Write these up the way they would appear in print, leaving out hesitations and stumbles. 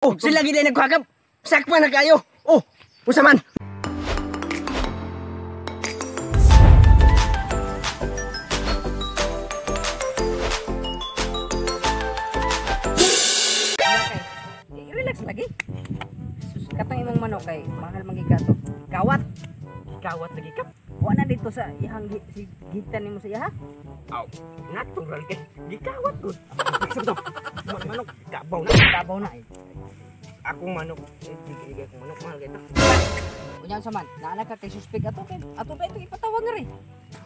Oh, sila gid ay nagkuhagab. Sakpa na kayo. Oh, usa man. Okay. Relax lagi. Sus, katong imong manok kay mahal man gyud kato. Kawat. Kawat lagi kap. Wa na dito sa ihang si gitan nimo sa iha. Aw, natural kay. Gikawat gud. Sakto. Manok kabaw na. Kabaw na eh. Akong manok, eh, di akong manok mahal kay to. Unya unsa man, naa ka kay suspect ato kay ato pa ito ipatawag nga ri.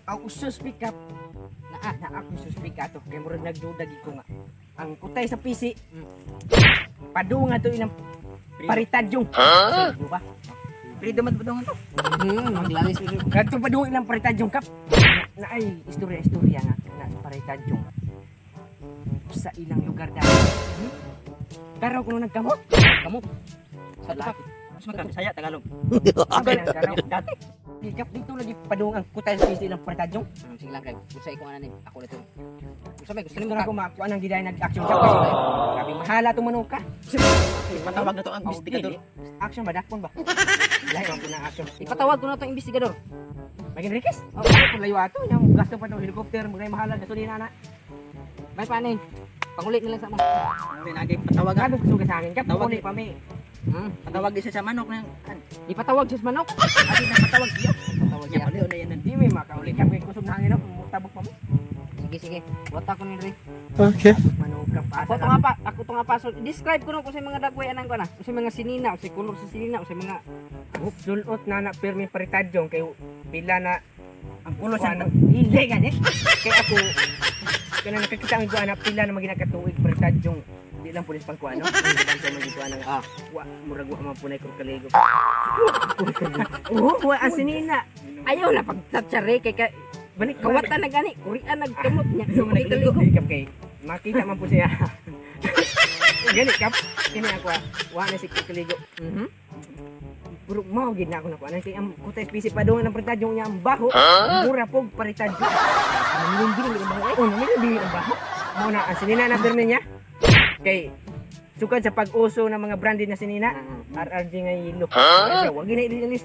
Aw, suspect kap. Naa. Na ako suspect ato kay murag nagduda gid ko nga. Ang kutay sa PC. Padunga to ilang paritad yung. Ha? Ba? Freedom man padungan to. Maglangis ito. Kadto padung ilang paritad yung kap. Na ay istorya-istorya nga na paritad yung sa ilang lugar na. Karaw kuno nagkamot. Kamot. Sa laki. Mas magkabisaya, Tagalog. Karaw dati. Kap dito lagi padung ang kutay sa PC ilang paritad yung. Sige lang kay usay ko ana ni. Ako na to. Usa may gusto Gusto nimo na ka. ko makuha ng giday nag-action ka. Grabe mahala tong manok ka. Patawag na to ang investigador. Action ba dakpon ba? Lahi man po na action. Ipatawag ko na tong investigador. Maging Enriquez? Oh, ano layo ato? Yung gasto pa ng helicopter, magay mahala gasolina na. May panin. Pangulit nila sa mo. Ang rinagay patawag. Grabe kusuga sa akin. Kap, Tawag. uli pa mi. Patawag isa sa manok nang Ipatawag sa manok. Ati na patawag siya. Patawag Nya siya. pali na yan. Di mi makauli kap kay kusog na hangin no, tabok pa mi. Sige sige. Wata ko ni Ray. Okay. Manok ka pa. Ako to nga pa, ako to nga pa. So, describe ko no kung sa mga dagway anang ko na. Kung sa mga sinina, o sa kulor sa sinina, o sa mga Sulot na na pirmi paritadyon kay pila na Ang kulo sa ano, hindi gani. Kay ako kana nakakita ang kuana pila na maginakatuig paritadyon. Di lang pulis pang kuano. Hindi lang man kuana nga. Wa murag wa man punay kung kaligo. Oh, wa ang sinina. Ayaw na pagtatsare kay ka Balik kawatan na gani, kurian nagkamot niya. Yung Kaligo. nagkaligo. Kay makita man po siya. Gani kap kini ako wa na si kaligo. Pero mao gid na ako nakuha kay ang kutay PC pa doon ang paritadyon niya ang baho. Mura pog paritadyon. Namilin ang baho eh. Oh, namilin ang baho. Mao na ang sinina na pirmi niya. Kay sukad sa pag-uso ng mga branded na sinina, RRG nga yelo. Huh? Wag gina ililis.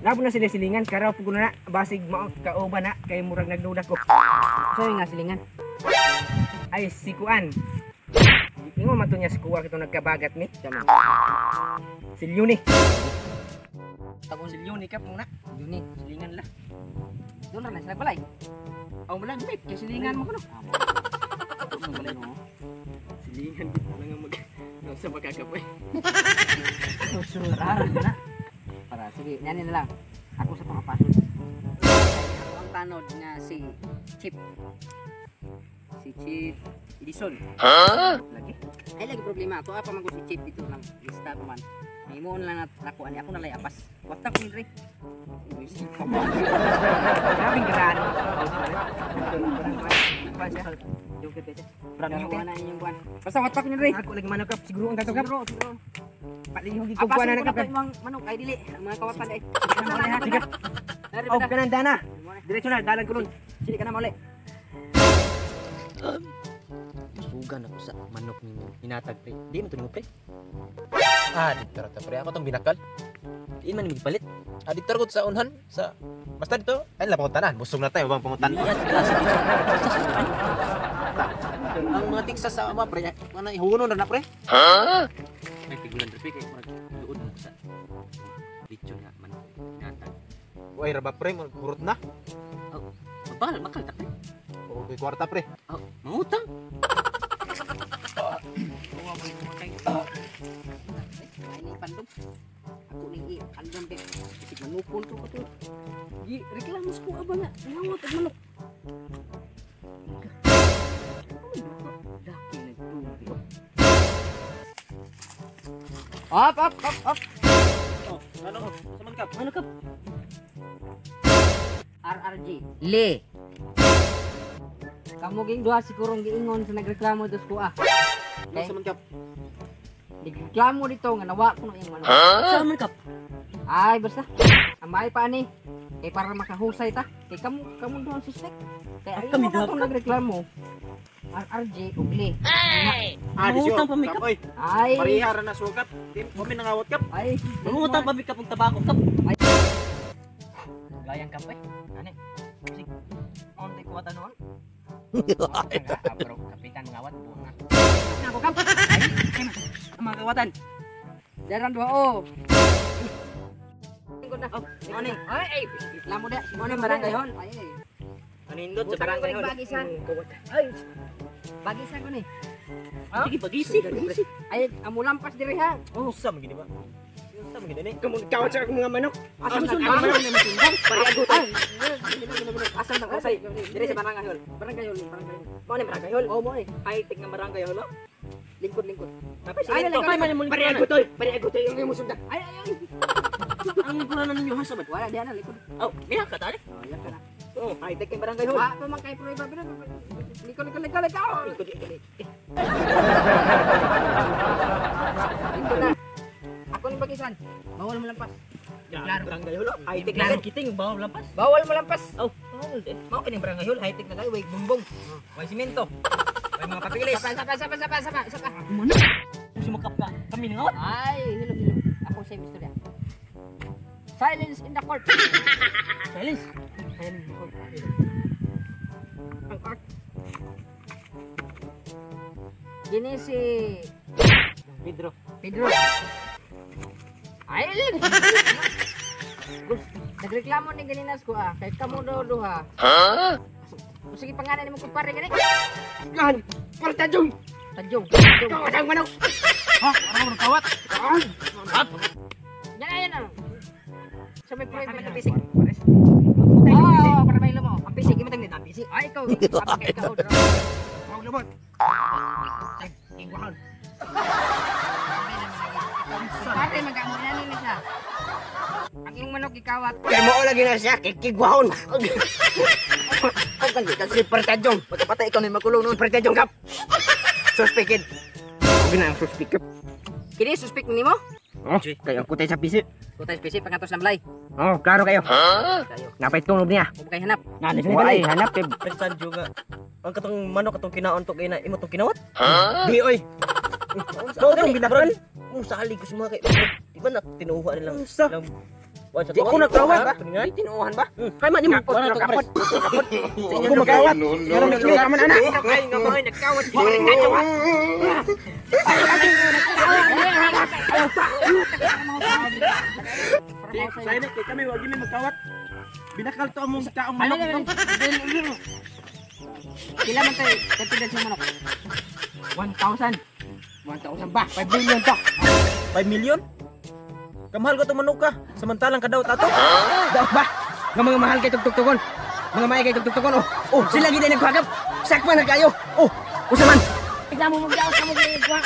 Labo na sila silingan, karaw pug na basig mao kauban na kay murag nagduda ko. So nga silingan. Ay si Kuan. Ingon man to niya si Kuan kitong nagkabagat ni. Siya man. Si Leonie. Tagon Si Leonie kap muna. Yuni. Silingan la. Doon na sila balay. Aw malag mate kay silingan mo kuno. Silingan gid lang ang mag sa makakapoy. Raro na. Para sige, nani na lang. Ako sa pangapasod. Ako ang tanod nga si Chip. Si Chip Edison. Lagi. Ay lagi problema. Ato pa man ko si Chip dito lang lista pa man. Himuon lang nako ani ako na lay apas. Wata ko ni Grabing grano. Brand na inyong buwan. Basta wata ko ni Ray. Ako lagi manok kap siguro ang tato kap. Siguro, siguro. Palihog gid ko kuan Apasin na ko na kap. to imong manok ay dili. Ang mga kawatan ay. Sige. Oh, kanan dana. Diretso na dalan ko nun. Sili ka na mauli. Sugan ako sa manok ninyo. Hinatag pre. Di man to nimo pre. Ah, dito ra ta pre. Ako tong binakal. Di man nimo gipalit. Ah, dito ra ko sa unhan sa basta dito. Ay la pangutanan. Busog na tayo bang pangutan. Iya, klase dito. Ang mga Texas sa ama pre, mana ihunon na na pre. May tigulan pre kay murag luod mo sa lechon nga manok hinatag. Uy, ra ba pre, hurot na. Mabal, makal ta pre. O koy kwarta pre. Oh, mangutang. Ay ni pandog. Ako ning i andam kay isig manukon to ko to. Gi reklamo ko aba nga nangawat og manok. Daki nagtubi. Up up up up. Oh, ano? Sa man kap? Ano ka? RRG. Le. Kamo ging duha sigurong giingon sa nagreklamo dos ko ah. Okay. Sa man kap. Nagreklamo dito nga nawa ko na iyang manok. Sa man kap? Ay basta. Amay pa ani. Kay para makahusay ta. Kay kamo kamo duha ang suspect. Kay ay Kami kami duha duha nagreklamo. RRG ug Lee. Ah, Mangutang pa mi kap. Oy, Ay. parihara na sugap. Di mo mi nangawat kap. Ay. Mangutang pa mi kap og tabako kap. Ay. Gayang kape. Ani. Sige. Onti kuwata noon. Pero kapitan mga awat buong na. Ako kap. Ay, ang mga kawatan. Daran duha oh. Lingkod na. Oh, ano? Ay, ay, reklamo da. Mo ni barangay hall. Ay, ay. Anindot sa Butang barangay ko hall. ni bagisan. Ay, Bagisan ko ni. Sige, bagisi, bagisi. Ay, amulampas diri ha. Oh, sa man gini ba? Sa man gini ni. kawat sa akong mga manok. Asa Asa mo ang manok na matindang? Pariagutan. Asa Asa usay? Diri sa barangay hall. Barangay hall, barangay hall. Mo ni barangay hall. Oh, mo ni. High tech nga barangay hall. Lingkod, lingkod. Ay, Ay, ay, man mo Pariagutoy, pariagutoy yung imong sundan. Ay, ay, ay. Ang lingkuran ninyo ha sabad. Wala diyan na lingkod. Oh, miha ka tani. Oh, yan ka na. Oh, high tech nga barangay hall. Wa pa man kay prueba pero lingkod, lingkod, lingkod, lingkod. Ikot, ikot. Lingkod na. Ako ni bagisan. Bawal mo lampas. Klaro. Barangay hall. High tech na. Klaro kiting bawal lampas. Bawal mo lampas. Oh, bawal eh. Mao kining barangay hall, high tech na kayo, way bumbong. Way simento. Way mga papilis. Sapa, sapa, sapa, sapa, sapa, sapa. Sumakap ka. Kami nangawat. Ay, hilom, hilom. Ako sa istorya. Silence in the court. Silence. Silence in the court. Ang art. Gini si Pedro. Pedro. Ay, nagreklamo ni ganinas ko ah. Kahit kamo daw duha. Ha? Sige pangalan nimo kumpare gani. Gan, partajong. Tadyong. Tadyong. Kawat ang manok. Ha, ano mo kawat? Yan yan ah. Sa may prueba na. Bisig. Oo, para may mo. Ang pisig, imatang nito ang pisig. Ay, ikaw. Sabi kay ikaw. Huwag lubot. Igwahan. Pare, mag-amo na nila siya. Ang iyong manok gikawat. Kaya mo lagi na siya, kikigwahon. Ang kasi partajong. Magkapatay ikaw ni makulong Si partajong kap. Suspected. Huwag na ang suspect kap. Kini suspect nimo? Oh, kayo ang kutay sa pisig. Kutay spesi pangatos na balay. Oh, klaro kayo. Kayo. Napay tunog niya. Huwag kay hanap. Wala hanap eh. Presanjo nga. Ang katong manok katong kinaon to kay na imo tong kinawat. Di oy. Mao tong binakal. Mo sali ko sa mga kay. Di ba na tinuha nilang Unsa? lang. Wa sa Di ko nagkawat. Paningan. Di tinuohan ba? Kay man nimo. Kapot, Wala to kapot. kapot. Ako magkawat. Pero may kiyo man ana. Ay, nga mga nagkawat. Di ka ha. Sa kay kami wag gini magkawat. Binakal to among kaong manok to. Kila man tayo, katidad sa manok. 1,000. 1,000 ba? 5 million to. 5 million? Kamahal ko tong manok ka. Samantalang kadaot ato. Daot ba? Nga mga mahal kay tugtugtugon. Mga maay kay tugtugtugon. Oh, oh, sila gid ay nagkuhagap. Sakma na kayo. Oh, usa man. Tignan mo magdaot ka mo gigwa.